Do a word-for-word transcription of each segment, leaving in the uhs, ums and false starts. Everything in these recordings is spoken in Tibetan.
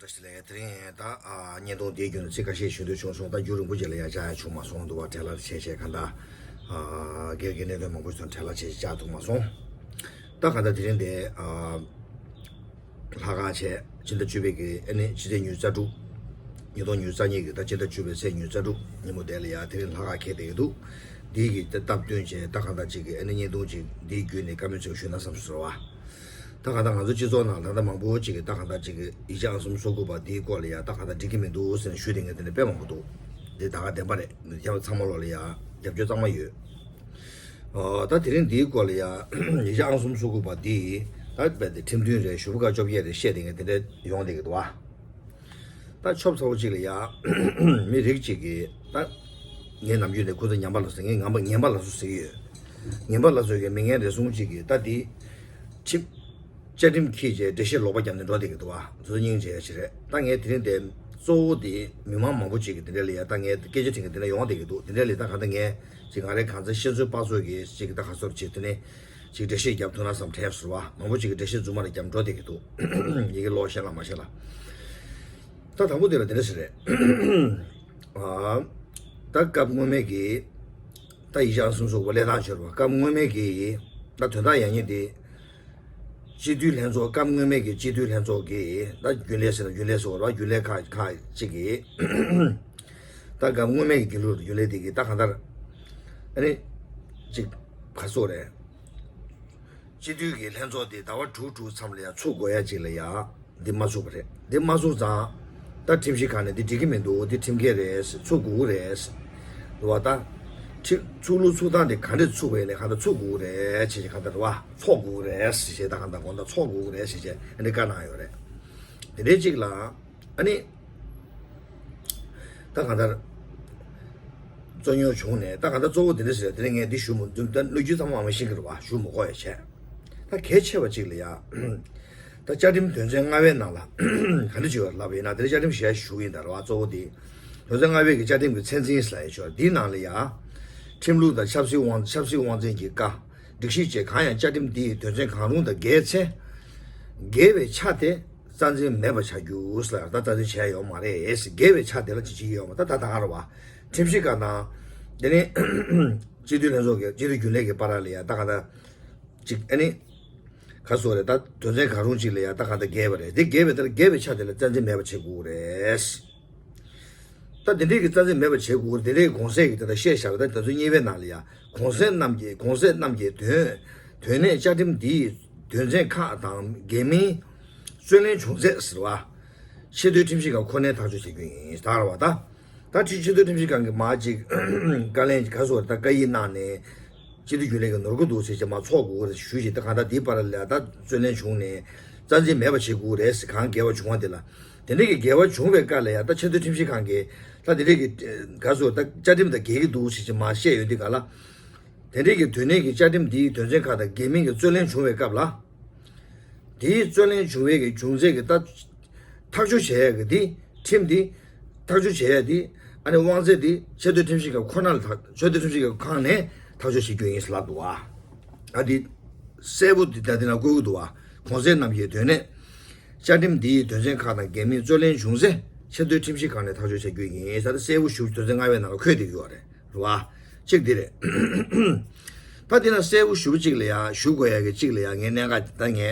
ལས་དེ་རིང་ད་ཨ་བརྙན་ཐུང་འདིའི་བརྒྱུད་ནས་ཚིག་ཁ་ཤས་ཞུ་འདོད་བྱུང་སོང་། ད་རྒྱུན་རིང་པོ་ཅིག་ལ་ཡ་བཅར་ཡ་བྱུང་མ་སོང་། འདུག་བ། བྲེལ་བ་ཆེ་ཆེ་ག་འདྲ་ཨ་སྒེར་གྱི་གནད་དོན་མང་པོ་ཞིག་བྲེལ་བ་ཆེ་ཆེ་བཅར་ཐུབ་མ་སོང་། ད་ག་འདྲ་དེ་རིང་འདི་ཨ་ལྷག་དཀར་བྱས་སྤྱི་ཟླ་བཅུ་པའི་གི་ཨ་ནི་ཕྱི་ཚེས་ཉེར་དྲུག་ཉིས་སྟོང་ཉི་ཤུ་རྩ་གཉིས་ཀྱི་ད་སྤྱི་ཟླ་བཅུ་པའི་ཚེས་ཉེར་དྲུག་ཉིན་མོ་དེ་ལ་ཡ་དེ་རིང་ལྷག་དཀར་ཁེལ་བསྡད་ཀྱི་འདུག་འདིའི་གི་ད་སྟབས་བསྟུན་བྱས་ད་ག་འདྲ་ཅིག་གི་ཨ་ནི་བརྙན་ཐུང་ཅིག་འདིའི་བརྒྱུད་ནས་བཀའ་མོལ་ཅིག་ཞུས་ན་བསམ་སོང་བ། ད་ག་ད་ང་ཚོ་སྤྱི་ཚོགས་ནང་ད་ལྟ་མང་པོ་ཅིག་གིས་ད་ག་ད་ཅིག་གིས་ཡིག་ཆ་ཨང་གསུམ་སོ་དགུ་པ་དེའི་སྐོར་ལ་ཡ་ད་ག་ད་འགྲིག་གི་མི་འདུག་ཟེར་ནས་ཞུ་བསྡད་མཁན་དེ་འདྲ་དཔེ་མང་པོ་འདུག་དེ་ད་ག་བདེན་པ་རེད། ཡ་ཚང་མ་ལོག་ལ་ཡ་རྒྱབ་སྐྱོར་གཙང་མ་ཡོད། ཨོ་ད་དེ་རིང་འདིའི་སྐོར་ལ་ཡ་ཡིག་ཆ་ཨང་གསུམ་སོ་དགུ་པ་འདི་ད་རྦད་དེ་ཁྲིམས་མཐུན་རེད། ཞུ་བ་ཀ་བཅོ་བརྒྱད་རེད་བཤད་བསྡད་མཁན་དེ་འདྲ་ཡོང་བསྡད་ཀྱི་འདུག་བ། ད་ཆོབ་ཚ་བོ་གཅིག་ལ་ཡ་མི་རིགས་གཅིག་གིས་ད་ངས་ནམ་རྒྱུན་ནས་ཁོ་ཚོ་ངན་པ་ལ་སོགས་ངས་ངན་པ་ངན་པ་ལ་སོགས་ཟེར་གྱི་ཡོད། ངན་པ་ལ་སོགས་ཀྱི་མི་ངན་རེ་ཟུང་གཅིག་གིས་ད་འདི་ཁྲིམས་བཅའ་ཁྲིམས་འཁྱེར་བྱས་འགྲེལ་བཤད་ལོག་པ་བརྒྱབ་ནས་འགྲོ་བསྡད་ཀྱི་འདུག་བ། ཚོ་སྙིང་རྗེ་ཞིག་རེད། ད་ངས་དེ་རིང་དེ་གཙོ་བོ་དེ་མི་མང་མང་པོ་ཅིག་གིས་དེ་འདྲ་ལ་ཡ་ད་ངས་སྐད་ཆ་དྲི་མཁན་དེ་འདྲ་ཡོང་བསྡད་ཀྱི་འདུག་དེ་འདྲ་ལ་ད་ག་ད་ངས་ཅིག་ང་རའི་གང་ཚེ་ཤེས་ཚོད་དཔག་ཚོད་ཀྱིས་ཅིག་ད་ག་སོར་ཅིག་དེ་ནས་ཅིག་འགྲེལ་བཤད་བརྒྱབ་ཐུབ་ན་བསམ་དྲན་སོང་བ། མང་པོ་ཅིག་གིས་འགྲེལ་བཤད་རྫུན་མ་རེ་བརྒྱབ་འགྲོ་བསྡད་ཀྱི་འདུག་ཡི་གེ་ཀློག་ཤེས་ལ་མ་ཤེས་ལ། ད་དང་པོ་དེ་ལ་དེ་འདྲ་ཞིག་རེད། ཨ་ད་སྐབས་སྔོན་མའི་གི་ད་ཡིག་ཆ་ཨང་གསུམ་སོ་དགུ་པ་ལས་ཐག་ཆོད་པ། སྐབས་སྔོན་མའི་གི་ད་དོན་དག་ཡག་ཉེས་དེ། སྤྱི་འཐུས་ལྷན་ཚོགས། སྐབས་སྔོན་མའི་གི་སྤྱི་འཐུས་ལྷན་ཚོགས་ཀྱི་ད་རྒྱུན་ལས་ཟེར་ན་རྒྱུན་ལས་ཟེར་བ་རེད་བ། རྒྱུན་ལས་ཁག་ཁག་ཅིག་གིས་ད་སྐབས་སྔོན་མའི་གི་རྒྱུན་ལས་རྒྱུན་ལས་དེ་གིས་ད་གང་ལྟར་ཨ་ནི་ཅིག་ག་སོགས་རེད། སྤྱི་འཐུས་ཀྱི་ལྷན་ཚོགས་དེ་ཟླ་བ་དྲུག་དྲུག་མཚམས་ལ་ཡང་ཚུགས་དགོས་ཡ་ཅིག་ལ་ཡ་འདི་མ་ཚུགས་པ་རེད། འདི་མ་ཚུགས་ཙང་ད་ཁྲིམས་ཞིབ་ཁང་ནས་འདི་འགྲིག་གི་མི་འདུག་འདི་ཁྲིམས་འགལ་རེད། ཚུགས་དགོས་ཀྱི་རེད། རེད་བ། ད་ཁྲིམས་ཚུགས་ལུགས་ཚུགས་སྟངས་དེ་ག་འདྲས་ཚུགས་པ་ཡིན་ནའི་གང་ལྟར་ཚུགས་དགོས་ཀྱི་རེད་ཅེས་གང་ལྟར་རེད་བ། ཚོགས་དགོས་ཀྱི་རེད་ཞེས་ད་གང་ལྟར་དགོངས་དག་ཚོགས་དགོས་ཀྱི་རེད་ཞེས་བྱས་ཨ་ནི་བཀའ་གནང་ཡོད་རེད། དེ་འདྲའི་གཅིག་ལ་ཨ་ནི། ད་གང་ལྟར་རྩོད་རྙོག་བྱུང་ནས་ད་གང་ལྟར་གཙོ་བོ་དེ་འདྲ་ཟེར། དེ་ནས་ངས་འདི་ཞུ་མི་འདུག་ད་གནས་ཚུལ་ཚང་མ་མ་ཤེས་ཀྱི་རེད་བ། ཞུ་མི་དགོས་ཡ་བྱས། ད་གལ་ཆེ་བ་གཅིག་ལ་ཡ། ད་བཅའ་ཁྲིམས་དོན་ཚན་ལྔ་པའི་ནང་ལ་ག་འདྲ་ཅིག་ཡོད་ལབ་པ་ཡིན་ན། དེ་རིང་བཅའ་ཁྲིམས་གཞི་ཞུ་གི་ཡིན་ད་རེད་བ། གཙོ་བོ་དེ་དོན་ཚན་ལྔ་པའི་གི་བཅའ་ཁྲིམས་ཀྱི་ཚད་འཛིན་ལ་ཡ་ཆོག་འདིའི་ནང་ལ་ཡ། ཁྲིམས་ལུགས་དང་ཆབ་སྲིད་དབང་ཆབ་སྲིད་དབང་འཛིན་གྱི་བཀའ། སྒྲིག་གཞི་བཅས་གང་ཡང་བཅའ་ཁྲིམས་འདི་ཡི་དོན་ཚན་གང་རུང་དང་འགལ་ཚེ། འགལ་བའི་ཆ་དེ་རྩ་འཛིན་མེད་པ་བྱ་རྒྱུ་ལ་ད་རྩ་འཛིན་བྱས་ཡོད་མ་རེད། འགལ་བའི་ཆ་དེ་ལ་ཅི་བྱེད་ཀྱི་ཡོད་མ། ད་ད་ད་ག་རེད་བ། ཁྲིམས་ཞིབ་ཁང་དང་། དེ་ནས་སྤྱི་འཐུས་ལྷན་ཚོགས་ཀྱི་སྤྱི་འཐུས་རྒྱུན་ལས་ཀྱི་བར་ལ་ཡ་ད་ག་ད་ཅིག་ཨ་ནི་ག་སོགས་རེད། ད་དོན་ཚན་གང་རུང་ཅིག་ལ་ཡ་ད་ག་ད་འགལ་བ་རེད། དེ་འགལ་བའི་ལྟར་འགལ་བའི་ཆ་དེ་ལ་རྩ་འཛིན་མེད་པ་བྱེད་དགོས་རེད། ད་དེ་འདྲའི་གི་རྩ་འཛིན་མེད་པ་བྱེད་དགོས། དེ་འདྲའི་གོང་གསལ་གྱི་དེ་ལྟར་བཤད་བཞག་པ། ད་དེ་ཚོ་གཉིས་པའི་ནང་ལ་ཡ་གོང་གསལ་རྣམས་ཀྱི་གོང་གསལ་རྣམས་ཀྱི་དོན་དོན་གནད་བཅའ་ཁྲིམས་འདིའི་དོན་ཚན་ཁག་དང་འགལ་མིན་རྩོད་ལེན་བྱུང་ཚེ་ཟེར་བ། ཆེས་མཐོའི་ཁྲིམས་ཞིབ་ཁང་ཁོ་ནས་ཐག་གཅོད་བྱེད་རྒྱུ་ཡིན་ད་ར་བ། ད་ད་ཁྲི་ཆེས་མཐོའི་ཁྲིམས་ཞིབ་ཁང་གི་མ་ཅིག་བཀའ་ལན་ག་སོགས་ད་བཀའ་ཡིག་གནང་ནས། སྤྱི་འཐུས་རྒྱུན་ལས་ཀྱི་ནོར་འཁྲུལ་འདུག་ཟེར་བྱས་མ་ཚོགས་དགོས་རེད་ཞུས་བྱས། ད་གང་ལྟར་འདིའི་བར་ལ་ད་རྩོད་ལེན་བྱུང་ནས་རྩ་འཛིན་མེད་པ་བྱེད་དགོས་རེད་ཟེར། གང་འགལ་བ་བྱུང་བ་དེ་ལ། དེ་འདྲའི་གི་འགལ་བ་བྱུང་བའི་སྐབས་ལ་ཡང་ད་ཆེས་མཐོའི་ཁྲིམས་ཞིབ་ཁང་གིས་ད་དེ་འདྲའི་གི་ག་སོགས་ད་བཅའ་ཁྲིམས་དང་འགལ་གྱི་འདུག་ཟེར་བྱས་མ་བཤད་ཡོང་དུས་ག་ལ། དེ་འདྲའི་གི་དོན་གནད་ཀྱི་བཅའ་ཁྲིམས་འདིའི་དོན་ཚན་ཁག་དང་འགལ་མིན་གྱི་རྩོད་ལེན་བྱུང་བའི་སྐབས་ལ། དེའི་རྩོད་ལེན་བྱུང་བའི་གི་བྱུང་ཚད་ཀྱི་ད། ཐག་གཅོད་བྱེད་ཡ་གི་དེ་ཁྲིམས་དེ། ཐག་གཅོད་བྱེད་ཡ་དེ། ཨ་ནི་དབང་ཚད་དེ་ཆེས་མཐོའི་ཁྲིམས་ཞིབ་ཁང་ཁོ་ན་ལ་ཐག་ཆེས་མཐོའི་ཁྲིམས་ཞིབ་ཁང་ནས་ཐག་གཅོད་བྱེད་རྒྱུ་ཡིན་ཟེར་ལབ་འདུག་བ། ཨ་དེ། གསལ་པོ་དེ་ད་དེ་ན་བཀོད་ཀྱི་འདུག་བ། གོང་གསལ་རྣམས་ཀྱི་དོན་གནད། བཅའ་ཁྲིམས་འདིའི་དོན་ཚན་ཁག་དང་འགལ་མིན་རྩོད་ལེན་བྱུང་ཚེ་ཆེས་མཐོའི་ཁྲིམས་ཞིབ་ཁང་ནས་ཐག་གཅོད་བྱ་རྒྱུ་ཡིན་ཟེར་གསལ་པོ་ཞུ་དོན་ཚན་ལྔ་པའི་ནང་ལ་འཁོད་བསྡད་ཡོད་རེད། རེད་བ། གཅིག་འདི་རེད། ད་དེ་ན་གསལ་པོ་ཞུ་བ་གཅིག་ལ་ཡ་ཞུ་དགོས་ཡ་གི་གཅིག་ལ་ཡ་ངས་གནད་འགག་ད་ངས་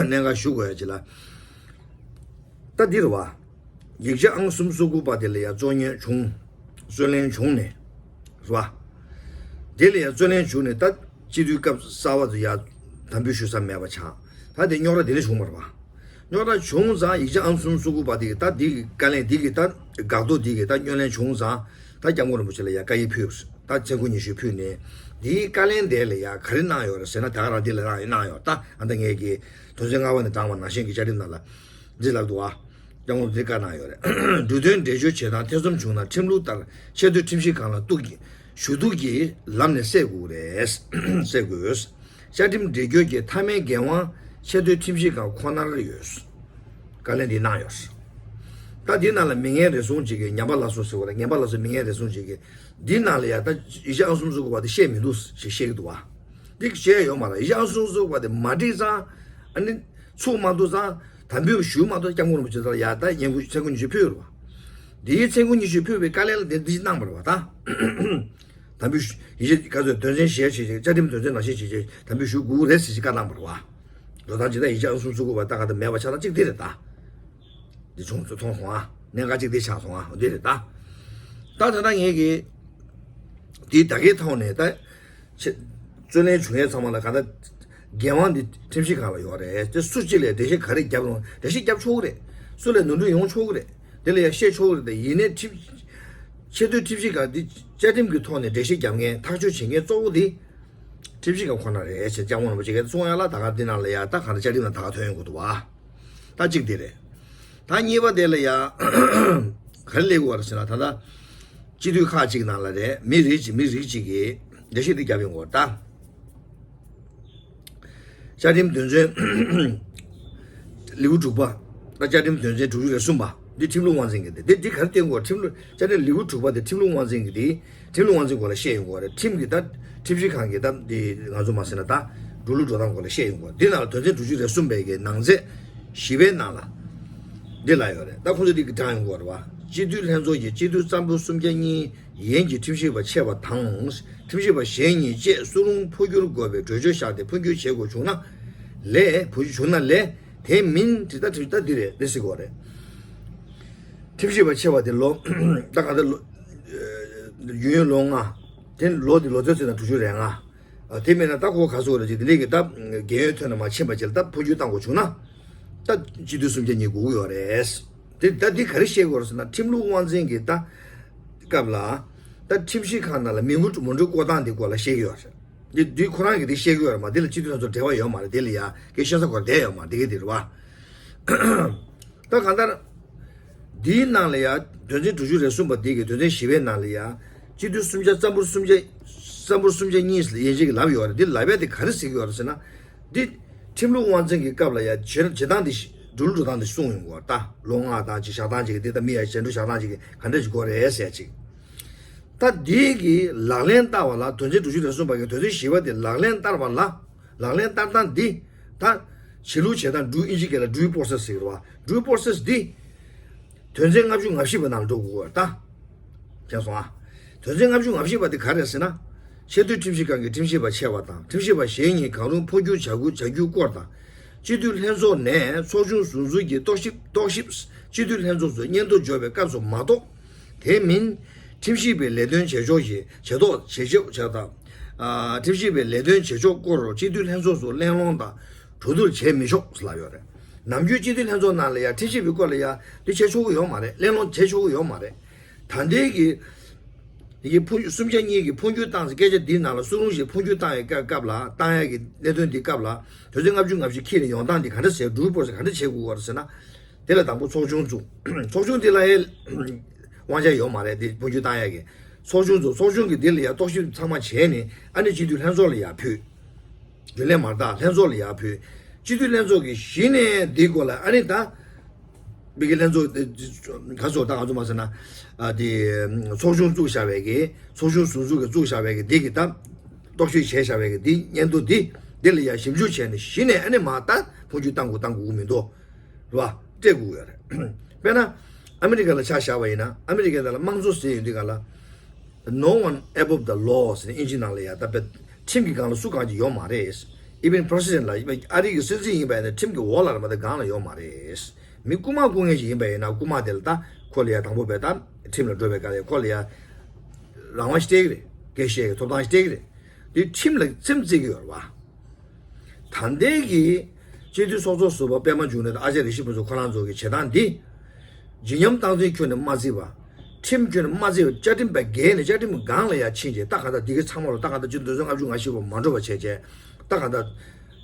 གནད་འགག་ཞུ་དགོས་ཡ་གཅིག་ལ། ད་འདི་རེད་བ། ཡིག་ཆ་ཨང་གསུམ་སོ་དགུ་པ་དེ་ལ་ཡ་རྩོད་རྙོག་བྱུང་། རྩོད་ལེན་བྱུང་ནས། རེད་བ། དེ་ལ་ཡ་རྩོད་ལེན་བྱུང་ནས་ད་སྤྱི་འཐུས་སྐབས་གསར་བ་དུ་ཡ་དམ་འབུལ་ཞུ་ས་མེད་པ་ཆགས། ད་དེ་རྙོག་དྲ་དེ་ནས་བྱུང་བ་རེད་བ། རྙོག་དྲ་བྱུང་ཙང་ཡིག་ཆ་ཨང་གསུམ་སོ་དགུ་པ་དེ་གི་ད་དེ་གི་བཀའ་ལན་དེ་གི་ད་འགག་རྡོ་དེ་གི་ད་རྙོག་གླེང་བྱུང་ཙང་ད་སྐྱབས་མགོན་རིན་པོ་ཆེ་ལ་ཡ་བཀའ་ཡིག་ཕུལ། ད་མཚན་འཁུར་ཉི་ཤུ་ཕུལ་ནས་དེའི་བཀའ་ལན་དེ་ལ་ཡ་ག་རེ་གནང་ཡོད་རེད་ཟེར་ན། ད་ག་རང་དེ་ལ་གནང་ཡོད་གནང་ཡོད། ད་ཨ་ད་ངས་ཀྱི་དོན་ཚན་ལྔ་པ་ནས་དྲངས་པ་ནང་བཞིན་གྱི་བཅའ་ཁྲིམས་ནང་ལ་འདི་ལབ་འདུག་ཨ། སྐྱབས་མགོན་འདི་བཀའ་གནང་ཡོད་རེད། འབྲུ་དོན་འགྲེལ་བརྗོད་བྱེད་སྟངས་ཐེ་ཚོམ་བྱུང་ན་ཁྲིམས་ལུགས་ལྟར་ཆེས་མཐོའི་ཁྲིམས་ཞིབ་ཁང་ལ་གཏུག་གི་ཞུ་གཏུག་གི་ལམ་ནས་སེལ་དགོས་རེད། སེལ་དགོས། བཅའ་ཁྲིམས་འགྲེལ་བརྗོད་ཀྱི་མཐའ་མའི་འགན་དབང་ཆེས་མཐོའི་ཁྲིམས་ཞིབ་ཁང་ཁོ་ནར་ཡོད། བཀའ་ལན་འདི་གནང་ཡོད། ད་འདི་ནང་ལ་མི་ངན་རེ་ཟུང་ཅིག་གིས་ངན་པ་ལ་སོགས་ཟེར་བ་ལ་ངན་པ་ལ་སོགས་མི་ངན་རེ་ཟུང་ཅིག་གིས་འདི་ནང་ལ་ཡ་ད་ཡིག་ཆ་ཨང་གསུམ་སོ་དགུ་པ་དེ་བཤད་མི་འདུག་ཞེས་བཤད་ཀྱི་འདུག་བ། འདི་བཤད་ཡོད་མ་རེད། ཡིག་ཆ་ཨང་གསུམ་སོ་དགུ་པ་དེ་མ་འགྲིག་ཙང་ཨ་ནི་ཚུགས་མ་འདུག་ཙང་ དམ་འབུལ་ཞུ་མ་གཏོགས་སྐྱབས་མགོན་རིན་པོ་ཆེ་ལ་ཡ་ད་སྙན་སྐུ་མཚན་སྐུ་ཉི་ཤུ་ཕུལ་བ། འདིའི་མཚན་སྐུ་ཉི་ཤུ་ཕུལ་བའི་དཀའ་ལས་ལ་དེ་འདི་གནང་བ་རེད་བ་ད། དམ་འབུལ་ཞུ་ཡིན་ག་ཚོད་དོན་ཚན་བཞི་བྱས་བྱས་བཅའ་ཁྲིམས་དོན་ཚན་ནང་བཞིན་བྱས་བྱས་དམ་འབུལ་ཞུ་དགོས་རེད་ཟེར་ཞིག་བཀའ་གནང་བ་རེད་བ། འགྲོ་སྟངས་ཇི་ལྟར་ཡིན་ཆ་ཨང་སུམ་ཚུགས་དགོས་པ་ད་ག་ད་མེད་པ་ཆགས་སྟངས་གཅིག་དེ་རེད་ད། འདི་བྱུང་ཚུལ་མཐོང་སོང་ཨ། གནད་འགག་གཅིག་འདི་ཆགས་སོང་ཨ། འདི་རེད་ད། ད་ད་ལྟ་ངས་ཀྱི་དེའི་ད་གའི་ཐོག་ནས་ད་ཆེ་རྩོད་ལེན་བྱུང་ཡས་ཚང་མ་ལ་ག་ད་འགན་དབང་འདི་ཁྲིམས་ཞིབ་ཁང་ལ་ཡོད་རེད། དེ་སུ་གཅིག་ལས་འགྲེལ་བཤད་ག་རེ་རྒྱབ་རུང་འགྲེལ་བཤད་རྒྱབ་ཆོག་གི་རེད། སུ་ལས་ནོར་འཁྲུལ་ཡོང་ཆོག་གི་རེད། དེ་ལ་ཡང་བཤད་ཆོག་གི་རེད། དེ་ཡིན་ནའི་ཁྲིམས་ཆེས་མཐོའི་ཁྲིམས་ཞིབ་ཁང་འདི་བཅའ་ཁྲིམས་ཀྱི་ཐོག་ནས་འགྲེལ་བཤད་རྒྱབ་མཁན་ཐག་གཅོད་བྱེད་མཁན་གཙོ་བོ་འདི་ཁྲིམས་ཞིབ་ཁང་ཁོ་ན་རེད་ཅེས་སྐྱབས་མགོན་རིན་པོ་ཆེ་གིས་གསུངས་ཡ་ལ་ད་ག་འདི་ནང་ལ་ཡ་ད་ག་ད་བཅའ་ཁྲིམས་ནང་ད་ག་ཐོན་ཡོང་གི་འདུག་བ། ད་གཅིག་དེ་རེད། ད་གཉིས་པ་དེ་ལ་ཡ་ག་རེ་སླེབས་ཀྱི་ཡོད་རེད་ཟེར་ན་ད་ལྟ་སྤྱི་འཐུས་ཁག་ཅིག་ནང་ལ་རེད། མི་རིགས་གཅིག་མི་རིགས་གཅིག་གིས་འགྲེལ་བཤད་འདི་རྒྱབ་ཡོང་གི་ཡོད་རེད་ད། བཅའ་ཁྲིམས་དོན་ཚན་ལེའུ་དྲུག་པ། ད་བཅའ་ཁྲིམས་དོན་ཚན་དྲུག་ཅུ་རེ་གསུམ་པ། འདི་ཁྲིམས་ལུགས་དབང་འཛིན་གྱི་འདི་འདི་འདི་ག་རེ་བསྟན་དགོས། ཁྲིམས་ལུགས་བཅའ་ཁྲིམས་ལེའུ་དྲུག་པ་དེ་ཁྲིམས་ལུགས་དབང་འཛིན་གྱི་འདི་ཁྲིམས་ལུགས་དབང་འཛིན་སྐོར་ལ་བཤད་ཡོང་གི་ཡོད་རེད། ཁྲིམས་ཀྱི་ད་ཁྲིམས་ཞིབ་ཁང་གི་ད་འདི་ང་ཚོ་མ་ཟེར་ན་ད་འགྲོ་ལུགས་འགྲོ་སྟངས་སྐོར་ལ་བཤད་ཡོང་གི་ཡོད་རེད། འདི་ནང་ལ་དོན་ཚན་དྲུག་ཅུ་རེ་གསུམ་པའི་གི་ནང་ཚན་བཞི་པའི་ནང་ལ་འདི་ལ་ཡོད་རེད། ད་ཁོང་ཚོ་འདི་གི་དྲངས་ཡོང་གི་ཡོད་རེད་བ། སྤྱི་འཐུས་ལྷན་ཚོགས་ཀྱི་སྤྱི་འཐུས་ཙམ་པོ་སུམ་བརྒྱ་གཉིས་ཡན་གྱི་ཁྲིམས་ཞིབ་པ་ཆེ་བ་དང་། ཁྲིམས་ཞིབ་པ་གཞན་གཉིས་བཅས་སུ་རུང་འཕོ་འགྱུར་དགོས་པའི་གྲོས་ཆོད་བཞག་སྟེ་འཕོ་འགྱུར་བྱེད་དགོས་བྱུང་ན་ལས། འཕོ་འགྱུར་བྱུང་ན་ལས། དེ་མིན་དེ་ལྟར་ཁྲིམས་ལྟར་འདི་རེད་འདི་ཟེར་དགོས་རེད། ཁྲིམས་ཞིབ་པ་ཆེ་བ་དེ་ལོ་ད་ག་ད་ལོ་ཡུན་རིང་ལོ་ལྔ། དེ་ལོ་དེ་ལོ་ཚོད་ཚོད་ན་དྲུག་ཅུ་རེ་ལྔ། དེ་མིན་ན་ད་ཁོ་ག་ཟེར་དགོས་རེད་ཅིག་དེ་འདྲས་ཀྱི་ད་རྒན་ཡོལ་ཐོན་ན་མ་ཕྱིན་པ་ཅིག་ལ་ད་འཕོ་འགྱུར་བཏང་དགོས་བྱུང་ན། ད་སྤྱི་འཐུས་སུམ་བརྒྱ་གཉིས་དགོས་ཀྱི་ཡོད་རེད། དེ་ད་འདི་ག་རེ་བཤད་དགོས་རེད་ཟེར་ན་ཁྲིམས་ལུགས་དབང་འཛིན་གྱི་ད་སྐབས་ལ་ད་ཁྲིམས་ཞིབ་ཁང་ནང་ལ་མི་མང་མང་འགྲོ་བསྐོ་སྟངས་འདི་སྐོར་ལ་བཤད་ཀྱི་ཡོད་རེད། འདི་འདི་ཁོ་རང་གིས་འདི་བཤད་ཀྱི་ཡོད་རེད་མ། འདི་ལ་སྤྱི་འཐུས་ལྷན་ཚོགས་འབྲེལ་བ་ཡོད་མ་རེད། འདི་ལ་ཡ་སྐད་བཤད་ས་སྐོར་བསྡད་ཡོད་མ་རེད། འདི་གི་འདི་རེད་བ། ད་གང་ལྟར། འདིའི་ནང་ལ་ཡ་དོན་ཚན་དྲུག་ཅུ་རེ་གསུམ་པ་འདི་གི་དོན་ཚན་བཞི་པའི་ནང་ལ་ཡ་སྤྱི་འཐུས་སུམ་བརྒྱ་ཙམ་པོ་སུམ་བརྒྱ་ཙམ་པོ་སུམ་བརྒྱ་གཉིས་ལ་ཡན་ཆད་ཀྱི་ལབ་ཡོད་རེད། འདི་ལབ་ཡ་དེ་ག་རེ་ཟེར་གྱི་ཡོད་རེད་ཟེར་ན། འདི་ཁྲིམས་ལུགས་དབང་འཛིན་གྱི་སྐབས་ལ་ཡ་བྱེད་བྱེད་སྟངས་འདི་འགྲོ་ལུགས་འགྲོ་སྟངས་འདི་གསུངས་ཡོང་གི་ཡོད་རེད། ད་ལོ་ལྔ་དང་ཅིག་བཞག་སྟངས་ཅིག་གི་འདི་ད་མི་ཡ་ཞལ་འགྲོ་བཞག་སྟངས་ཅིག་གི་ག་འདྲ་ཞིག་དགོས་རེད་ཟེར་ཡ་ཅིག་ད་འདི་གི་ལག་ལེན་བསྟར་བ་ལ་དོན་ཚན་དྲུག་ཅུ་རེ་གསུམ་པ་གི་དོན་ཚན་བཞི་པ་དེ་ལག་ལེན་བསྟར་བ་ལ། ལག་ལེན་བསྟར་སྟངས་འདི། ད་བྱེད་ལུགས་བྱེད་སྟངས་due ཨིན་ཇི་སྐད་ལ་due process ཟེར་གྱི་རེད་བ། due process འདི། དོན་ཚན་ལྔ་བཅུ་ང་བཞི་པ་ནང་ལ་འགྲོ་དགོས་པ་ད། མཁྱེན་སོང་ཨ། དོན་ཚན་ལྔ་བཅུ་ང་བཞི་པ་འདི་ག་རེ་རེད་ཟེར་ན། ཆེས་མཐོའི་ཁྲིམས་ཞིབ་ཁང་གི་ཁྲིམས་ཞིབ་པ་ཆེ་བ་དང་ཁྲིམས་ཞིབ་པ་གཞན་གཉིས་གང་རུང་འཕོ་འགྱུར་བྱ་དགོས་བྱ་རྒྱུའི་སྐོར་དང་། སྤྱི་འཐུས་ལྷན་ཚོགས་ནས་ཚོགས་ཆུང་ཟུར་འཛུལ་གྱི་རྟོག་ཞིབ་རྟོག་ཞིབ་སྤྱི་འཐུས་ལྷན་ཚོགས་སུ་སྙན་ཐོ་འབྱོར་བའི་སྐབས་སུ་མ་གཏོགས། དེ་མིན། ཁྲིམས་ཞིབ་པའི་ལས་དོན་བྱེད་ཕྱོགས་ཤིག་བྱེད་ཐོག་བྱེད་ཕྱོགས་བྱ་དང་། ཨ། ཁྲིམས་ཞིབ་པའི་ལས་དོན་བྱེད་ཕྱོགས་སྐོར་སྤྱི་འཐུས་ལྷན་ཚོགས་སུ་གླེང་སློང་དང་གྲོས་བསྡུར་བྱེད་མི་ཆོག་ལབ་ཡོད་རེད། ནམ་རྒྱུན་སྤྱི་འཐུས་ལྷན་ཚོགས་ནང་ལ་ཡང་ཁྲིམས་ཞིབ་པའི་སྐོར་ལ་ཡང་འདི་བྱེད་ཆོག་གི་ཡོད་མ་རེད། གླེང་སློང་བྱེད་ཆོག་གི་ཡོད་མ་རེད། ད་ལྟའི་གི་ཡི་འཕོ་སུམ་ཆ་གཉིས་ཀྱི་འཕོ་འགྱུར་བཏང་ཟེར་སྐད་ཆ་འདིའི་ནང་ལ་སུ་རུང་ཞིག་འཕོ་འགྱུར་བཏང་ཡའི་སྐབས་སྐབས་ལ་བཏང་ཡ་གི་གནད་དོན་འདིའི་སྐབས་ལ་དོན་ཚན་ལྔ་བཅུ་ང་བཞི་འཁྱེར་ནས་ཡོང་སྟངས་འདི་ག་འདྲ་བྱེད། འགྲུལ་པོ་ཟེར་ག་འདྲ་བྱེད་དགོས་པ་རེད་ཟེར་ན། དེ་ལ་དང་པོ་ཚོགས་ཆུང་བཙུགས། ཚོགས་ཆུང་དེ་ལ་ཡང་དབང་ཆ་ཡོད་མ་རེད། དེ་འཕོ་འགྱུར་བཏང་ཡ་གི་ཚོགས་ཆུང་བཙུགས། ཚོགས་ཆུང་གིས་དེ་ལ་ཡང་རྟོག་ཞིབ་ཚང་མ་བྱས་ནས་ཨ་ནི་སྤྱི་འཐུས་ལྷན་ཚོགས་ལ་ཡར་ཕུལ། རྒྱུན་ལས་མ་རེད་ད། ལྷན་ཚོགས་ལ་ཡར་ཕུལ། སྤྱི་འཐུས་ལྷན་ཚོགས་ཀྱིས་གཞི་ནས་འདིའི་སྐོར་ལ་ཨ་ནི་ད། མི་གི་ལྷན་ཚོགས་དེ་ག་ཚོད་ད་ང་ཚོ་མ་ཟེར་ན། ཨ་དེ་ཚོགས་ཆུང་བཙུགས་བཞག་པའི་གི་ཚོགས་ཆུང་ཟུར་འཛུལ་གྱི་བཙུགས་བཞག་པའི་གི་འདི་གི་ད། རྟོག་ཞིབ་བྱས་བཞག་པའི་གི་འདི་སྙན་ཐོ་འདི་འདི་ལ་ཡང་ཞིབ་འཇུག་བྱས་ནས་གཞི་ནས་ཨ་ནི་མ་ད་འཕོ་འགྱུར་བཏང་དགོས་བཏང་དགོས་མི་འདུག་རེད་བ། སྤྲད་དགོས་ཡོད་རེད། དཔེར་ན། ཨ་མི་རི་ཀ་ལ་ཆ་བཞག་པ་ཡིན་ན་ཨ་མི་རི་ཀའི་ནང་ལ་དམངས་གཙོ་ཟེར་ཡོང་དུས་སྒང་ལ། No one above the law ཟེར་ནས་ཨིན་ཇི་ནང་ལ་ཡ་ད་དཔེ་ཁྲིམས་ཀྱི་སྒང་ལ་སུ་གང་ཅིག་ཡོད་མ་རེད། Even president ལ་ཨ་རི་གི་སྲིད་འཛིན་ཡིན་པ་ཡིན་ན་ཁྲིམས་ཀྱི་འོག་ལ་རེད་མ་གཏོགས་སྒང་ལ་ཡོད་མ་རེད། མི་རྐུ་མ་རྐུ་མཁན་ཞིག་ཡིན་པ་ཡིན་ན་རྐུ་མ་དེ་ལ་ད་ཁོ་ལ་ཡ་དང་པོ་བས་ད་ཁྲིམས་ལ་འགྲོ་བའི་སྒང་ལ་ཡ་ཁོ་ལ་ཡ་རང་དབང་ཞིག་སྤྲད་ཀྱི་རེད། སྐད་བཤད་ཀྱི་ཐོབ་ཐང་ཞིག་སྤྲད་ཀྱི་རེད། དེ་ཁྲིམས་ལ་སེམས་བརྩི་གི་ཡོད་རེད་བ། ད་ལྟའི་གི་སྤྱི་འཐུས་ཚོགས་གཙོ་ཟུར་པ་པད་མ་འབྱུང་གནས་དང་ཨ་ཅརྱ་རི་ཤི་པུ་ཚོ་ཁོ་རང་ཚོ་གི་བྱེད་སྟངས་འདི། ཇི་སྙམ་སྟངས་འཛིན་ཁྱོན་ནས་མ་བརྩིས་པ། ཁྲིམས་ཁྱོན་ནས་མ་བརྩིས་པ། བཅའ་ཁྲིམས་པ་འགལ་ནས་བཅའ་ཁྲིམས་སྒང་ལ་ཡ་ཕྱིན་བྱས་ད་ག་ད་འདི་གི་ཚང་མ་ལ་ད་ག་ད་སྤྱི་འཐུས་ལྔ་བཅུ་ང་བཞི་པ་མ་འགྲོ་བ་བྱས་བྱས། ད་ག་ད་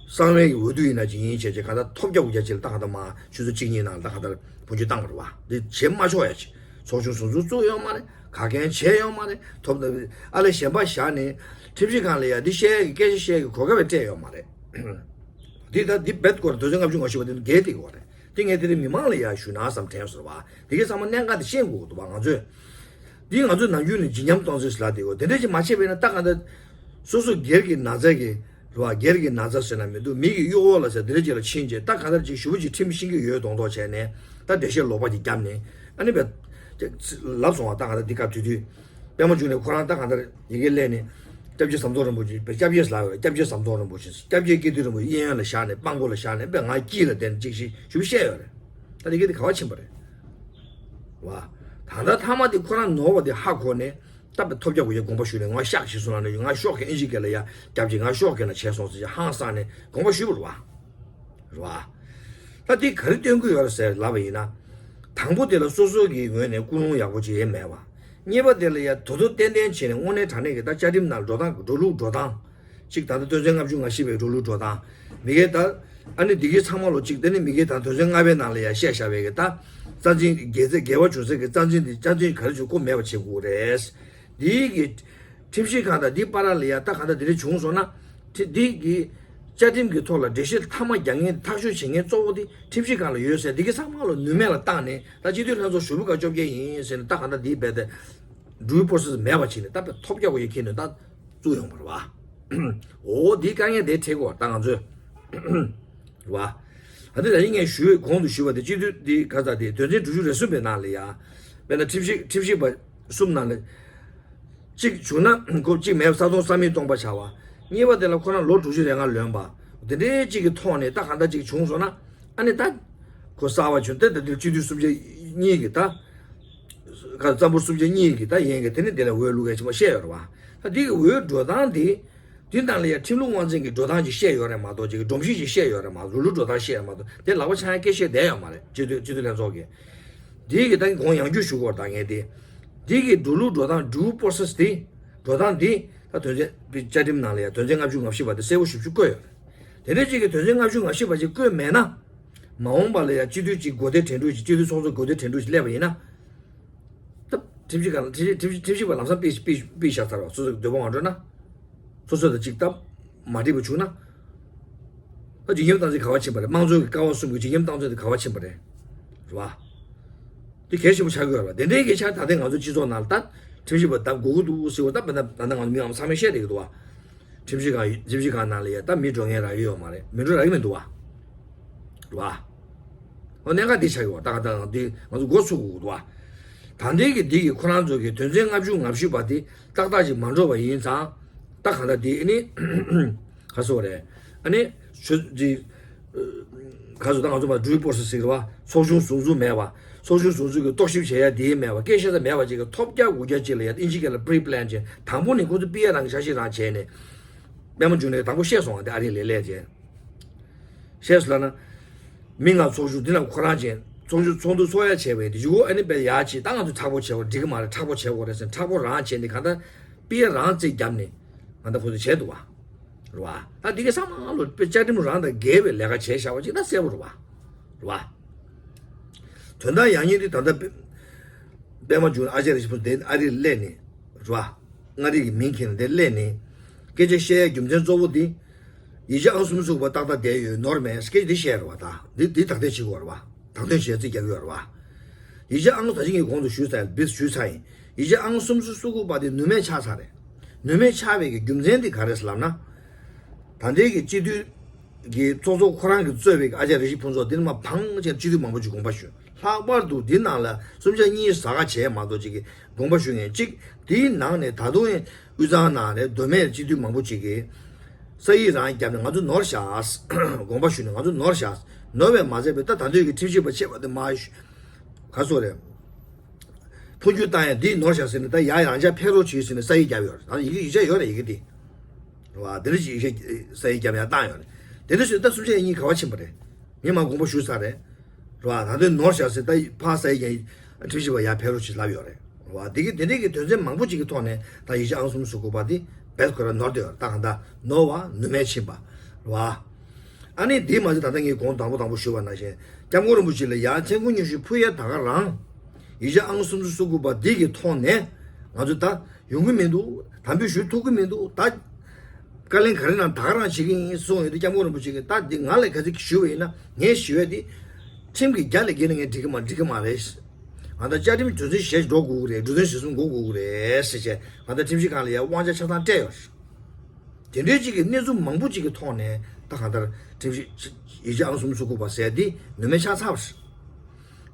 གསང་བའི་འོས་བསྡུ་ཡིན་ན་ཅི་ཡིན་བྱས་བྱས་ག་ད་ཐོབ་རྒྱག་དགོས་རྒྱ་ཆེ་ལ་ད་ག་ད་མ་ཆུ་ཚོད་གཅིག་གཉིས་ནང་ལ་ད་ག་ད་འཕོ་འགྱུར་བཏང་བ་རེད་བ། འདི་བྱེད་མ་ཆོག་ཡ་ཆེ། ཚོགས་ཆུང་ཟུར་འཛུལ་བཙུགས་ཡོད་མ་རེད། ག་གན་བྱས་ཡོད་མ་རེད། ཐོབ་ཐང་ཨ་ལས་གཞན་པ་བཞག་ནས་ཁྲིམས་ཞིབ་ཁང་ལ་ཡ་འདི་བཤད་ཀྱི་སྐད་ཆ་བཤད་ཀྱི་གོ་སྐབས་སྤྲད་ཡོད་མ་རེད། འདི་ད་འདི་རྦད་དགོས་རེད། དོན་ཚན་ལྔ་བཅུ་ང་བཞི་པ་འདི་འགལ་བསྡད་ཀྱི་ཡོད་རེད། འདི་ངས་དེ་རིང་མི་མང་ལ་ཡ་ཞུས་ན་བསམ་དྲན་སོང་བ། འདི་གའི་ཚང་མ་གནད་འགག་འདི་ཤེས་དགོས་འདུག་བ། ང་ཚོས་འདི་ང་ཚོས་ནམ་རྒྱུན་ནས་ཇི་སྙམ་སྟངས་འཛིན་ལབ་བསྡད་ཡོད། དེ་འདྲ་ཞིག་མ་བྱས་པ་ཡིན་ན་ད་ག་ད་སོ་སོ་སྒེར་གྱི་ན་ཚ་གི་ རེད་བ། སྒེར་གྱི་ན་ཚ་ཟེར་ན་མི་འདུག་མི་གི་གཡོ་འོག་ལ་ཟེར་དེ་འདྲ་ཅིག་ལ་ཕྱིན་རྗེས་ད་ག་འདྲ་ཅིག་ཞུ་བ་ཅིག་ཁྲིམས་ཤིང་གི་ཡོད་མདོག་མདོག་བྱས་ནས་ད་འགྲེལ་བཤད་ལོག་པ་ཅིག་བརྒྱབ་ནས་ཨ་ནི་བས་ལབ་སོང་བ། ད་ག་ད་འདི་སྐབས་དུས་དུས་པད་མ་འབྱུང་གནས་ཁོ་རང་ད་ག་འདྲ་ཡི་གེ་སླེབས་ནས་སྐྱབས་རྗེ་ཟམ་གདོང་རིན་པོ་ཆེ་བས་སྐྱབས་རྗེ་ལབ་ཡོད། སྐྱབས་རྗེ་ཟམ་གདོང་རིན་པོ་ཆེ་སྐྱབས་རྗེ་སྐྱིད་སྡུག་རིན་པོ་ཆེ་གཡས་གཡོན་ལ་བཞག་ནས་དཔང་པོ་ལ་བཞག་ནས་བས་ང་དཀྱིལ་ལ་བསྡད་ནས་ཅིག་ཞིག་ཞུ་བཤད་ཡོད་རེད། ད་འདི་ག་དེ་ག་བ་ཕྱིན་པ་རེད་བ། ད་ལྟ་ཐ་མ་དེ་ཁོ་རང་ནོར་བ་དེ་ཧ་གོ་ནས། ད་པའི་ཐོབ་རྒྱག་གུ་ཡ་དགོངས་པ་ཞུས་ནས་ང་ཤག་ཞིག་སོང་ལ་ནི་ང་ཤོག་གི་ཨིན་ཇི་སྐད་ལ་ཡ་རྒྱབ་ཅིག་ང་ཤོག་གི་ལ་བྱས་སོང་ཟེར་ཧང་སངས་ནས་དགོངས་པ་ཞུས་པ་རེད་བ། རེད་བ། ད་འདི་ག་རེ་སྟོན་གི་ཡོད་རེད་ཟེར་ལབ་པ་ཡིན་ན། དང་པོ་དེ་ལ་སོ་སོ་གི་ངོས་ནས་ཀུན་སློང་ཡག་པོ་ཅིག་ཡེ་མེད་བ། གཉིས་པ་དེ་ལ་ཡ་དོ་དོ་ཏན་ཏན་བྱས་ནས་དངོས་གནས་དྲང་གནས་ཀྱི་ད་བཅའ་ཁྲིམས་ནང་འགྲོ་སྟངས་འགྲོ་ལུགས་འགྲོ་སྟངས། གཅིག་ད་ལྟ་དོན་ཚན་ལྔ་བཅུ་ང་བཞི་པའི་འགྲོ་ལུགས་འགྲོ་སྟངས། མི་སྒེར་ད། ཨ་ནི་འདི་གའི་ཚང་མ་ལོ་གཅིག་དེ་ནི་མི་སྒེར་ད་དོན་ཚན་ལྔ་པའི་ནང་ལ་ཡང་བཤད་བཞག་པའི་གི་ད། རྩ་འཛིན་དགེ་རྩ་དགེ་བ་བྱུང་སའི་གི་རྩ་འཛིན་འདི་རྩ་འཛིན་ག་རེ་བྱུང་ཁོ་མེད་པ་བྱེད་དགོས་རེད། འདིའི་གི། ཁྲིམས་ཞིབ་ཁང་དང་འདི་བར་ལ་ཡ་ད་ག་ད་འདི་འདྲ་བྱུང་སོང་ན། ཁྲི་འདི་གི། བཅའ་ཁྲིམས་ཀྱི་ཐོག་ལ་འགྲེལ་བཤད་མཐའ་མ་རྒྱག་མཁན་ཐག་གཅོད་བྱེད་མཁན་གཙོ་བོ་འདི་ཁྲིམས་ཞིབ་ཁང་ལ་ཡོད་ཟེར་འདི་གི་ཚང་མ་ལོ་ནུས་མེད་ལ་བཏང་ནས་ད་སྤྱི་འཐུས་ལྷན་ཚོགས་ཞུ་བུ་ག་བཅོ་བརྒྱད་ཡིན་ཟེར་ནས་ད་ག་ད་འདི་རྦད་དེ། འགྲུལ་པོ་སི་མེད་པ་བྱས་ནས་ད་པའི་ཐོབ་རྒྱག་གོ་ཡི་ཁྱེད་ནས་ད། བཙུགས་ཡོང་བ་རེད་བ། འོ་འདི་དཀའ་ངལ་དེ་འཕྲད་དགོས་ད་ང་ཚོས། རེད་བ། ཨ་འདི་ད་ཡིན་ངས་ཞུས་གོང་དུ་ཞུས་པ་དེ་སྤྱི་འཐུས་འདི་ག་ཚ་དེ་དོན་ཚན་དྲུག་ཅུ་རེ་གསུམ་པའི་ནང་ལ་ཡ། དཔེར་ན་ཁྲིམས་ཞིབ་ཁྲིམས་ཞིབ་པ་གསུམ་ནང་ལ། གཅིག་བྱུང་ན་ཁོ་གཅིག་མེད་ས་སྟོང་ས་མིན་སྟོང་པ་བྱ་བ། གཉིས་པ་དེ་ལ་ཁོ་རང་ལོ་དྲུག་ཅུ་རེ་ལྔ་ལོན་པ། དེ་འདྲའི་གཅིག་གི་ཐོག་ནས་ད་ག་འདྲ་གཅིག་བྱུང་སོང་ན། ཨ་ནི་ད། ཁོ་གསར་བ་བྱུང་སྟེ་ད་དེ་སྤྱི་འཐུས་སུམ་ཆ་གཉིས་ཀྱི་ད། ཁ་རྩ་འབོར་སུམ་ཆ་གཉིས་ཀྱི་ད་ཡན་གྱི་དེ་ནི་དེ་ལ་འོས་བླུག་མཁན་ཆེན་པོ་བཤད་ཡོད་རེད་བ། ད་འདི་གི་འོས་འགྲོ་སྟངས་དེ། དེ་ནང་ལ་ཡང་ཁྲིམས་ལུགས་དབང་འཛིན་གྱི་འགྲོ་སྟངས་ཅིག་བཤད་ཡོད་རེད་མ་གཏོགས་ཅིག་སྒྲོམ་གཞི་ཅིག་བཤད་ཡོད་རེད་མ་གཏོགས་ལུགས་ལུགས་འགྲོ་སྟངས་བཤད་ཡོད་མ་གཏོགས་དེ་ལག་པ་འཆང་ཡ་སྐད་བཤད་བསྡད་ཡོད་མ་རེད་སྤྱི་འཐུས་སྤྱི་འཐུས་ལྷན་ཚོགས་ཀྱི། འདི་གི་ད་གོང་ཡང་བསྐྱར་ཞུ་དགོས་ད་ངས་དེ། འདི་གི་འགྲོ་ལུགས་འགྲོ་སྟངས་འགྲོ་པོ་སི་སི་དེ། འགྲོ་སྟངས་འདི། ད་དོན་ཚན་བཅའ་ཁྲིམས་ནང་ལ་ཡང་དོན་ཚན་ལྔ་བཅུ་ང་བཞི་པ་དེ་གསལ་པོ་ཞིབ་ཞིབ་བཀོད་ཡོད་རེད། དེ་འདྲ་ཅིག་གི་དོན་ཚན་ལྔ་བཅུ་ང་བཞི་པ་ཅིག་བཀོད་མེད་ན། མ་འོངས་པ་ལ་ཡང་སྤྱི་འཐུས་ཅིག་གོ་སྡེ་དྲན་འགྲོ་ཅིག་སྤྱི་འཐུས་ཚོགས་གཙོ་གོ་སྡེ་དྲན་འགྲོ་ཅིག་སླེབས་པ་ཡིན་ན། ད་ཁྲིམས་ཞིབ་ཁང་ལ་ཁྲིམས་ཞིབ་ཁྲིམས་ཞིབ་ཁྲིམས་ཞིབ་པ་ལམ་སང་ཕུད་ཕུད་ཕུད་བཞག་ཚར་བ་སོ་སོ་གི་འདོད་པ་མ་འགྲོ་ན། སོ་སོ་དང་གཅིག་སྟབས་མ་འགྲིག་པ་བྱུང་ན། ད་ཇི་འགེམ་བཏང་ཚེ་ག་བ་ཕྱིན་པ་རེད། དམངས་གཙོའི་ཀ་བ་གསུམ་གྱི་ཇི་འགེམ་བཏང་ཚེ་ག་བ་ཕྱིན་པ་རེད། རེད་བ། དེ་གལ་ཆེན་པོ་ཆགས་ཀྱི་ཡོད་རེད་བ། དེ་འདྲའི་གི་ཆ་ད་ལྟའི་ང་ཚོ་སྤྱི་ཚོགས་ནང་ལ་ད་ཁྲིམས་ཞིབ་པ་ད་དགོས་ཀྱི་འདུག་ཟེར་བ་ད་བར་ད་ད་ལྟ་ང་ཚོ་མི་ཡང་ཚང་མས་བཤད་བསྡད་ཀྱི་འདུག་བ། ཁྲིམས་ཞིབ་ཁང་ཁྲིམས་ཞིབ་ཁང་ནང་ལ་ཡ་ད་མི་འགྲོ་མཁན་རག་གི་ཡོད་མ་རེད། མི་འགྲོ་རག་གི་མི་འདུག་བ། རེད་བ། ཨོ་གནད་འགག་འདི་ཆགས་ཡོད་བ། ད་ག་ད་འདི་ང་ཚོ་འགོ་ཚུགས་དགོས་འདུག་བ། ད་འདི་གི་འདི་གི་ཁོ་རང་ཚོ་གི་དོན་ཚན་ལྔ་བཅུ་ང་བཞི་པ་འདི་ཏག་ཏག་ཅིག་མ་འགྲོ་བ་ཡིན་ཙང་། ད་ག་ད་འདི་ཨ་ནི་ག་སོ་རེད། ཨ་ནི་ཆོས་འདི་ག་སོ་ད་ང་ཚོ་མ་འགྲུལ་པོ་སི་སི་རེད་བ། ཚོགས་ཆུང་ཟུང་འཛུགས་མེད་བ། ཚོགས་ཆུང་ཟུང་འཛུགས་ཀྱི་རྟོག་ཞིབ་བྱེད་ཡ་འདི་མེད་བ། སྐད་བཤད་ས་མེད་བ་ཅིག་གི་ཐོབ་རྒྱག་དགུ་རྒྱག་ཅིག་ལ་ཡ་ཨིན་ཇི་སྐད་ལ་པི་རི་པི་ལན་ཅན་དང་པོ་ནས་ཁོ་ཚོ་པི་ཨེ་རང་གི་འཆར་གཞི་རང་བྱས་ནས། པད་མ་འབྱུང་གནས་དང་པོ་བཤད་སོང་བ་འདི་ཨ་རི་ལས་ལས་ཅན། ཤེས་སུ་ལ་ན། མི་ང་ཚོགས་ཞུགས་འདི་ན་ཁོ་རང་ཅན་ཚོགས་ཞུགས་ཚོགས་འདུ་ཚོགས་ཡ་བྱས་པའི་འདི་ཞུ་གོ་ཨ་ནི་པའི་ཡ་ཅི་ད་ང་ཚོ་མཁྲེགས་པོ་བྱེད་བ་འགྲིག་གི་མ་རེད། མཁྲེགས་པོ་བྱེད་དགོས་རེད་ཟེར་མཁྲེགས་པོ་རང་བྱས་ནས་གང་ལྟར་པི་ཡ་རང་རྩིས་བརྒྱབ་ནས་ང་ད་ཁོ་ཚོ་བྱས་འདུག་བ། རེད་བ། ད་འདི་ག་ཚང་མ་ལོ་པའི་བཅའ་ཁྲིམས་རང་དང་འགལ་བའི་ལས་ཀ་བྱས་བཞག་པ་ཅིག་ད་གསལ་པོ་རེད་བ། རེད་བ། དོན་དག་ཡང་སྙིང་འདི་ད་ལྟ་པད་མ་འབྱུང་ཨ་ཅེ་རེ་ཞིག་པོ་དེ་ཨ་རི་སླེབས་ནས་རེད་བ། མངའ་རིས་ཀྱི་མིང་ཁྱེར་ནས་དེ་སླེབས་ནས་སྐད་ཆ་བཤད་ཡ་རྒྱུ་མཚན་གཙོ་བོ་འདི། ཡིག་ཆ་ཨང་གསུམ་བཅུ་དགུ་པ་ཏག་ཏག་བསྡད་ཡོད་ནོར་མེད་སྐད་ཆ་འདི་བཤད་རེད་བ། ད་འདི་འདི་དག་ཐེར་བྱེད་དགོས་རེད་བ། དག་ཐེར་བྱེད་རྩིས་རྒྱག་གི་ཡོད་རེད་བ། ཡིག་ཆ་ཨང་ད་ཅི་ངས་གོང་དུ་ཞུས་ཚར་ཡིན་བིས་ཞུས་ཚར་ཡིན། ཡིག་ཆ་ཨང་གསུམ་བཅུ་སོ་དགུ་པ་དེ་ནུས་མེད་ཆགས་ཚར་རེད། ནུས་མེད་ཆགས་པའི་གི་རྒྱུ་མཚན་དེ་ག་རེད་ཟེར་ལབ་ན། ད་ལྟའི་གི་སྤྱི་འཐུས་ཀྱི་ཚོགས་གཙོ་ཁོ་རང་གིས་གཙོས་པའི་གི་ཨ་ཅག་རེ་ཞིག་ཕུན་ཚོགས་དེ་ནི་མ་ཕངས་ཅན་སྤྱི་འཐུས་མང་པོ་ཅིག་དགོངས་པ་ཞུས། ལྷག་པར་དུ་འདི་ནང་ལ་གསུམ་ཆ་གཉིས་ཟ་ཁ་བྱས་མ་གཏོགས་ཅིག་གི་དགོངས་པ་ཞུ་མཁན་གཅིག་དེའི་ནང་ནས་ད་དུང་ཡང་དབུས་གཙང་ནང་ནས་མདོ་སྨད་སྤྱི་འཐུས་མང་པོ་ཅིག་གིས་ས་ཡིག་རང་བརྒྱབ་ནས་ང་ཚོ་ནོར་བཞག་དགོངས་པ་ཞུས་ནས་ང་ཚོ་ནོར་བཞག་ནོར་བས་མ་ཟད་པའི་ད་ད་འདོད་ཀྱི་ཁྲིམས་ཞིབ་པ་ཆེ་བ་དེ་མ་ག་སོ་རེད། འཕོ་འགྱུར་བཏང་ཡ་འདི་ནོར་བཞག་ཟེར་ནས་ད་ཡ་ཡང་ཆ་ཕེབས་རོགས་བྱོས་ཟེར་ནས་ས་ཡིག་བརྒྱབ་ཡོད་རེད། ད་ཡི་གེ་ཡིག་ཆ་ཡོད་རེད་ཡི་གེ་འདི། རེད་བ། འདི་འདྲ་ཞིག་ཡིག་ཆ་ས་ཡིག་བརྒྱབ་ཡ་བཏང་ཡོད་རེད། དེ་འདྲ་ཞིག་ད་གསུམ་ཆ་གཉིས་ག་བ་ཕྱིན་པ་རེད། ངས་མ་དགོངས་པ་ཞུས་ཚར་རེད། རེད་བ། ད་དེ་ནོར་བཞག་ཟེར་ད་ཕར་ས་ཡིག་ཡང་ཁྲིམས་ཞིབ་པ་ཡ་ཕེབས་རོགས་བྱོས་ལབ་ཡོད་རེད། རེད་བ། འདི་གི་དེ་འདྲའི་གི་དོན་ཚན་མང་པོ་ཅིག་གི་ཐོག་ནས་ད་ཡིག་ཆ་ཨང་གསུམ་བཅུ་དགུ་པ་འདི་བེད་ཁོ་ར་ནོར་བསྡད་ཡོད་རེད། ད་གང་ལྟར་ནོར་བ་ནུས་མེད་ཕྱིན་པ། རེད་བ། ཨ་ནི་འདི་མ་ཟད་ད་ལྟ་ངས་གོང་དང་པོ་དང་པོ་ཞུས་པ་ནང་བཞིན་སྐྱབས་མགོན་རིན་པོ་ཆེ་ལ་ཡར་མཚན་སྐུ་སྙན་ཞུ་ཕུལ་ཡ་ད་ག་རང་། ཡིག་ཆ་ཨང་སུམ་ཅུ་སོ་དགུ་པ་འདི་གི་ཐོག་ནས་ང་ཚོ་ད་ཡོང་གི་མི་འདུག་དམ་འབུལ་ཞུ་ཐུབ་ཀྱི་མི་འདུག་ད་བཀའ་ལན་ག་རེ་གནང་ད་ག་རང་བྱེད་ཀྱི་ཡིན་གསུངས་ཡོད་དུས་སྐྱབས་མགོན་རིན་པོ་ཆེ་གིས་ད་འདི་ང་ལ་ག་ཚོད་ཞུས་པ་ཡིན་ན་ངས་ཞུ་ཡ་འདི་ཁྲིམས་ཀྱི་རྒྱ་ལས་བརྒལ་ན་ངས་འགྲིག་གི་མ་འགྲིག་གི་མ་རེད། ང་ད་བཅའ་ཁྲིམས་དོན་ཚན་བཞི་འགྲོ་དགོས་ཀྱི་རེད། འགྲོ་དོན་གཞིར་བཟུང་འགྲོ་དགོས་ཀྱི་རེད་ཟེར་བྱས་ང་ད་ཁྲིམས་ཞིབ་ཁང་ལ་ཡ་དབང་ཆ་ཆ་ཚང་སྤྲད་ཡོད་རེད། དེ་འདྲའི་ཅིག་གི་གནས་ཚུལ་མང་པོ་ཅིག་གི་ཐོག་ནས་ད་གང་ལྟར་ཁྲིམས་ཞིབ་ཡིག་ཆ་ཨང་གསུམ་སོ་དགུ་པ་ཟེར་འདི་ནུས་མེད་ཆགས་ཚར་བ་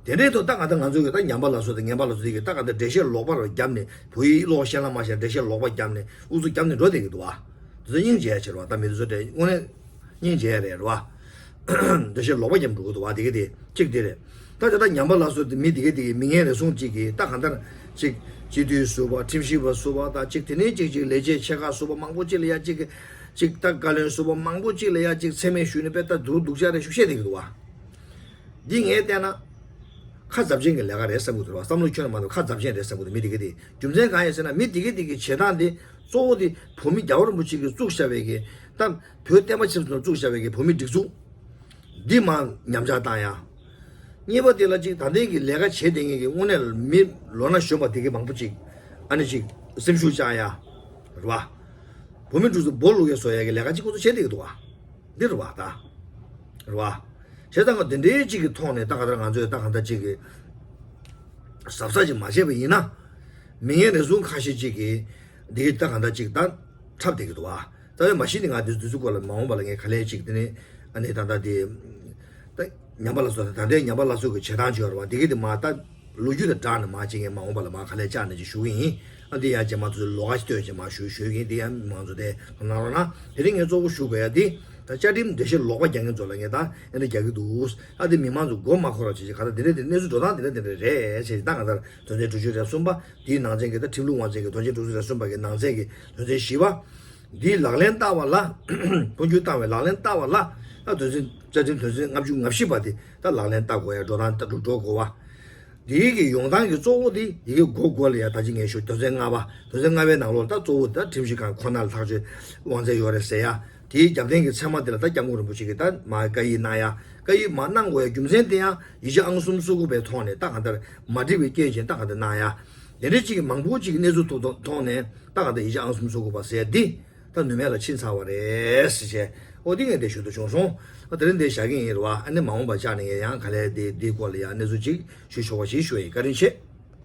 རེད། དེ་འདྲའི་ཐོག་ད་གང་ལྟར་ང་ཚོ་གི་ད་ཉམས་པ་སླར་གསོ་དང་ངན་པ་སླར་གསོ་དེ་གི་ད་གང་ལྟར་འགྲེལ་བཤད་ལོག་པ་རུ་བརྒྱབ་ནས་བོད་ཡིག་ཀློག་ཤེས་ན་མ་ཤེས་འགྲེལ་བཤད་ལོག་པ་བརྒྱབ་ནས་ཨུ་ཚུགས་བརྒྱབ་ནས་འགྲོ་བསྡད་ཀྱི་འདུག་བ། དེ་ཚོ་སྙིང་རྗེ་ཡ་ཆེ་རེད་བ། ད་མི་དེ་ཚོ་དེ་དངོས་གནས་སྙིང་རྗེ་ཡ་རེད་རེད་བ། འགྲེལ་བཤད་ལོག་པ་རྒྱབ་འགྲོ་གི་འདུག་བ། དེ་གི་དེ་གཅིག་དེ་རེད། ད་དེ་ད་ཉམས་པ་སླར་གསོ་དེ་མི་དེ་གི་དེ་གི་མི་ངན་རེ་ཟུང་གཅིག་གིས་ད་གང་ལྟར་གཅིག་སྤྱི་འཐུས་ཟུར་པ་ཁྲིམས་ཞིབ་པ་ཟུར་པ་ད་གཅིག་དེ་ནས་གཅིག་གཅིག་ལས་བྱེད་ཆེ་ཁག་ཟུར་པ་མང་པོ་གཅིག་ལ་ཡ་གཅིག་གི་གཅིག་ད་བཀའ་བློན་ཟུར་པ་མང་པོ་གཅིག་ལ་ཡ་གཅིག་མཚན་སྨད་ཞུས་ནས་དཔེ་ད་སྡུག་སྡུག་ཅག་རེ་ཞིག་བཤད་བསྡད་ཀྱི་འདུག་བ། འདི་ངས་བལྟས་ན་ཁ་འཛབ་ཆེན་གྱི་ལས་ཀ་རེད་བསམ་གྱི་འདུག་བ། བསམ་བློ་ཁྱོན་ནས་མ་གཏོགས་ཁ་འཛབ་ཆེན་རེད་བསམ་གྱི་འདུག་མི་དེ་གི་དེ་རྒྱུ་མཚན་གང་ཡིན་ཟེར་ན་མི་དེ་གི་དེ་གི་བྱེད་སྟངས་དེ་གཙོ་བོ་དེ་བོད་མི་རྒྱལ་བ་རིན་པོ་ཆེ་གིས་བཙུགས་བཞག་པའི་གི་ད་བོད་བསྟན་པ་ཆབ་སྲིད་ལ་བཙུགས་བཞག་པའི་གི་བོད་མི་སྒྲིག་འཛུགས་འདི་མར་ཉམས་ཆག་བཏང་ཡ། གཉིས་པ་དེ་ལ་ཅིག་ད་ལྟའི་གི་ལས་ཀ་བྱེད་བསྡད་མཁན་གྱི་དངོས་གནས་མི་ལོ་ན་གཞོན་པ་དེ་གི་མང་པོ་ཅིག་ཨ་ནི་ཅིག་སེམས་ཤུགས་བཅག་ཡ། རེད་བ། བོད་མི་སྒྲིག་འཛུགས་སྦོ་ལོག་ཡ་བཟོ་ཡ་གི་ལས་ཀ་ཅིག་ཁོ་ཚོ་བྱེད་བསྡད་ཀྱི་འདུག་བ། འདི་རེད་བ་ད། རེད་བ། བྱས་ཙང་འདི་འདྲའི་ཅིག་གི་ཐོག་ནས་ད་ག་ད་ང་ཚོས་ད་ག་ད་ཅིག་གི་གཟབ་གཟབ་ཅིག་མ་བྱས་པ་ཡིན་ན། མི་ངན་རེ་ཟུང་ཁ་ཤས་ཅིག་གིས་འདི་ད་ག་ད་ཅིག་ད་འཁྲབ་བསྡད་ཀྱི་འདུག་བ། རྩ་བའི་མ་གཞི་ནས་ང་འདི་འདི་ཚོའི་སྐོར་ལ་མ་འོངས་པ་ལ་ངས་ག་ལེར་ཅིག་དེ་ནས་ཨ་ནི་ད་ད་དེ་ད་ཉམས་པ་སླར་གསོ་ད་ལྟའི་ཉམས་པ་སླར་གསོ་གི་བྱེད་སྟངས་ཅིག་ཡོད་རེད་བ། འདི་གི་དེ་མ་ད་ལོ་རྒྱུས་དང་སྦྲགས་ནས་མ་བྱེད་མཁན་མ་འོངས་པ་ལ་མ་ག་ལེར་བཅར་ནས་ཅིག་ཞུ་གི་ཡིན། ཨ་འདི་ཡང་རྗེས་མ་ཚོས་ལོགས་ཀ་ཞིག་ལྟོས་རྗེས་མ་ཞུ་ཞུ་གི་ཡིན། འདི་ཡང་མང་ཚོ་དེ་གནང་རོགས་གནང་། དེ་རིང་ངས་གཙོ་བོ་ཞུ་དགོས་ཡ་འདི་ད་བཅའ་ཁྲིམས་འགྲེལ་བཤད་ལོག་པ་རྒྱག་མཁན་ཚོ་ལ་ངས་ད་ཨ་འདི་རྒྱག་གི་འདུག་ཨ་འདི་མི་མང་ཚོ་མགོ་མ་འཁོར་བ་བྱེད་ཅིག་ག་ད་འདི་འདྲ་འདི་གནས་ཚུལ་འགྲོ་སྟངས་འདི་འདྲ་འདི་འདྲ་རེད་ཅེས་ད་ག་ད་དོན་ཚན་དྲུག་ཅུ་རེ་གསུམ་པ། དེའི་ནང་ཚན་གྱི་ད་ཁྲིམས་ལུགས་དབང་ཚན་གྱི་དོན་ཚན་དྲུག་ཅུ་རེ་གསུམ་པ་གི་ནང་ཚན་གྱི་དོན་ཚན་བཞི་པ། འདིའི་ལག་ལེན་བསྟར་བ་ལ། འཕོ་འགྱུར་བཏང་བའི་ལག་ལེན་བསྟར་བ་ལ། ད་དོན་ཚན་བཅའ་ཁྲིམས་དོན་ཚན་ལྔ་བཅུ་ང་བཞི་པ་དེ་ད་ལག་ལེན་བསྟར་དགོས་ཡ་འགྲོ་སྟངས་ད་འགྲོ་དགོས་པ། འདིའི་གི་ཡོང་སྟངས་ཀྱི་གཙོ་བོ་དེ་ཡི་གེ་མགོ་སྐོར་ལ་ཡ་ད་ཅི་ངས་ཞུ་དོན་ཚན་ལྔ་པ་དོན་ཚན་ལྔ་པའི་ནང་ལོགས་ད་གཙོ་བོ་ད་ཁྲིམས་ཞིབ་ཁང་ཁོ་ན་ལ་ཐག་གཅོད་དབང་ཚད་ཡོད་རེད་ཟེར་ཡ། དེའི་རྒྱབ་རྟེན་གྱི་ཚད་མ་དེ་ལ་ད་སྐྱབས་མགོན་རིན་པོ་ཆེ་གིས་ད་མ་བཀའ་ཡིག་གནང་ཡ། བཀའ་ཡིག་མ་གནང་དགོས་ཡ་རྒྱུ་མཚན་དེ་ཡང་ཡིག་ཆ་ཨང་གསུམ་སོ་དགུ་པའི་ཐོག་ནས་ད་གང་ལྟར་མ་འགྲིག་པའི་རྐྱེན་བྱས་ད་གང་ལྟར་གནང་ཡ། དེ་འདྲའི་ཅིག་གི་མང་པོ་ཅིག་གི་གནས་ཚུལ་ཐོག་ཐོག་ནས་ད་གང་ལྟར་ཡིག་ཆ་ཨང་གསུམ་སོ་དགུ་པ་ཟེར་ཡ་འདི་ད་ནུས་མེད་ལ་ཕྱིན་ཚར་བ་རེད་ཟེར་བྱས། ཨོ་འདི་ངས་དེ་ཞུ་འདོད་བྱུང་སོང་། ཨ་དེ་རིང་འདི་བཞག་གི་ཡིན་རེད་བ། ཨ་ནི་མ་འོངས་པ་བཅར་ནས་ངས་ཡང་ག་ལེར་འདི་འདིའི་སྐོར་ལ་ཡང་གནས་ཚུལ་ཅིག་ཞུ་ཆོག་པ་ཞིག་ཞུ་ཡ་ཡིན། བཀའ་དྲིན་ཆེ།